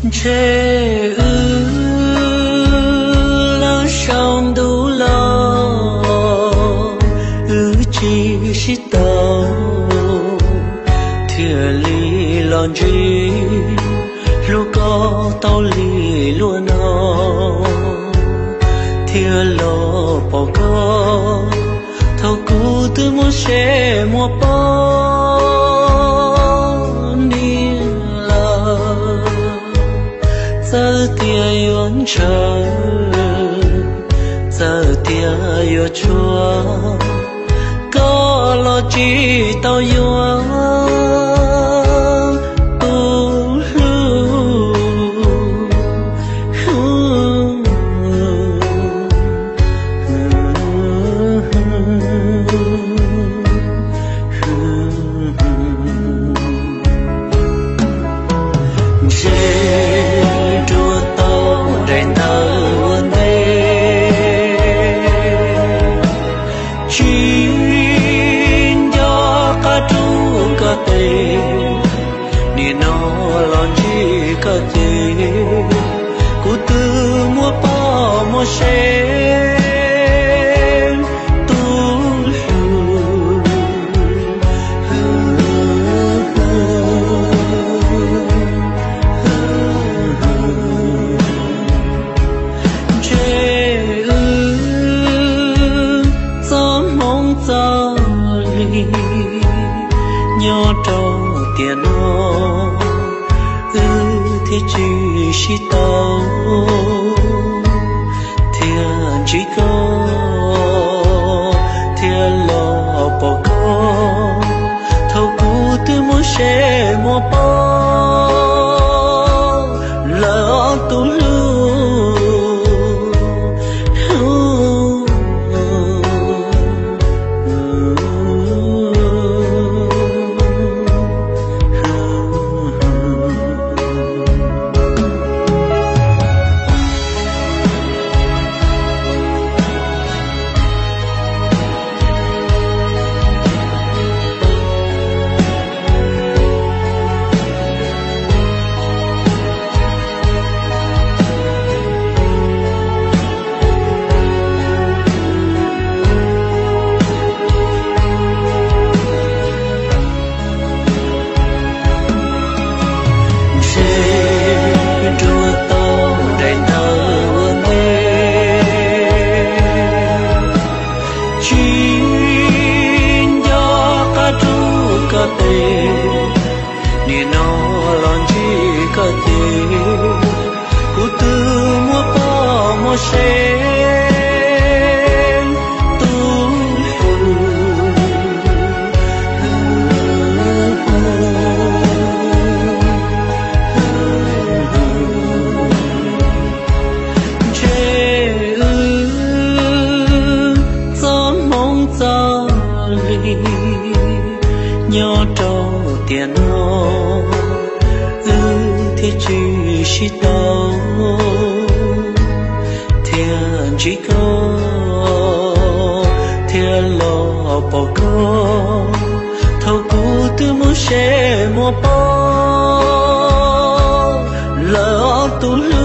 Ntshe wb lawm saum ntuj los, wb tsis sib tau, thiaj li los ntsib hlub koj tau li luag no, thiaj los pom koj thaum kuv twb muaj seb muaj poj niam lawm. Txawm tias yuav ntshaw, txawm tias yuav tshua, koj los tsis tau yuav tus hlub. Ntshe nruab tau nres ntawm ua ntej, tsis nco qab rub koj tes, nim no los ntsib koj ces kuv twb muaj poj muaj sev tus hlub. Ntshe wb txoj hmoov txoj hli nyob rau tiam no, wb thiaj tsis sib tau, thiaj ntsib koj, thiaj los pom koj thaum kuv twb muaj seb muaj poj lawm tus hlub. Ntshe nruab tau nres ntawm ua ntej, tsis nco qab rub koj tes, nim no los ntsib koj ces kuv twb muaj poj muaj sev tus hlub. Ntshe wb txoj hmoov txoj hli nyob rau tiam no, wb thiaj tsis sib tau, thiaj ntsib koj, thiaj los pom koj thaum kuv twb muaj seb muaj poj lawm tus hlub.